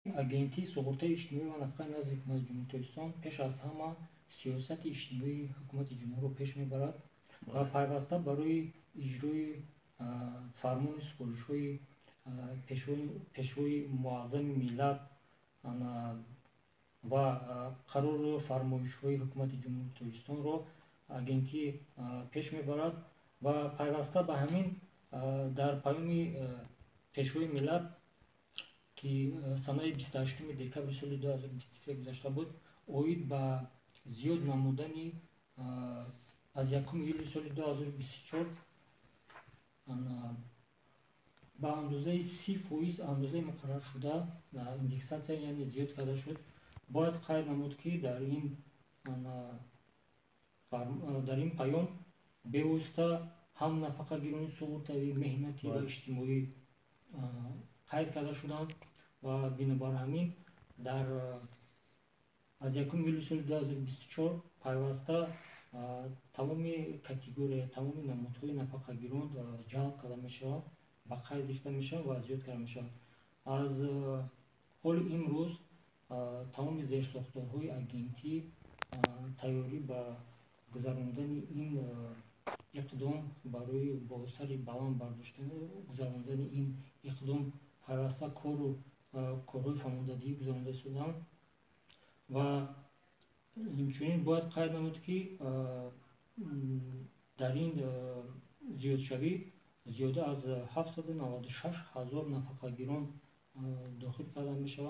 Агентии суғуртаи иҷтимоӣ ва нафақаи назди Ҳукумати Ҷумҳурии Тоҷикистон пеш аз ҳама сиёсати иҷтимоии Ҳукумати Ҷумҳурро пеш мебарад ва пайваста барои иҷрои фармону супоришҳои Пешвои Муаззами миллат ва қарору фармоишҳои Ҳукумати Ҷумҳурии Тоҷикистонро агентӣ пеш мебарад ва пайваста ба ҳамин дар паёми Пешвои миллат, ки санаи 28 декабри соли 2023 гузашта буд, оид ба зиёд намудани аз 1 июли соли 2024 ба андозаи 30% андозаи муқарраршуда индексатсия, яъне зиёд карда шуд. Бояд қайд намуд, ки дар ин паём бевосита ҳам нафақагирони суғуртавӣ, меҳнатӣ ва иҷтимоӣ қайд карда шуданд ва бинобар ҳамин дар аз 1 июли соли 2024 пайваста тамоми категория, тамоми намудҳои нафақагирон ҷалб карда мешаванд, ба қайд гирифта мешаванд ва зиёд карда мешаванд. Аз ҳоли имрӯз тамоми зерсохторҳои агентӣ тайёрӣ ба гузарондани ин иқдом, барои бо сари баланд бардоштани гузарондани ин иқдом пайваста кору корҳои фаҳмондадиҳӣ гузаронда истодаанд. Ва инчунин бояд қайд намуд, ки дар ин зиёдшавӣ зиёда аз 796 ҳазор нафақагирон дохил карда мешаванд.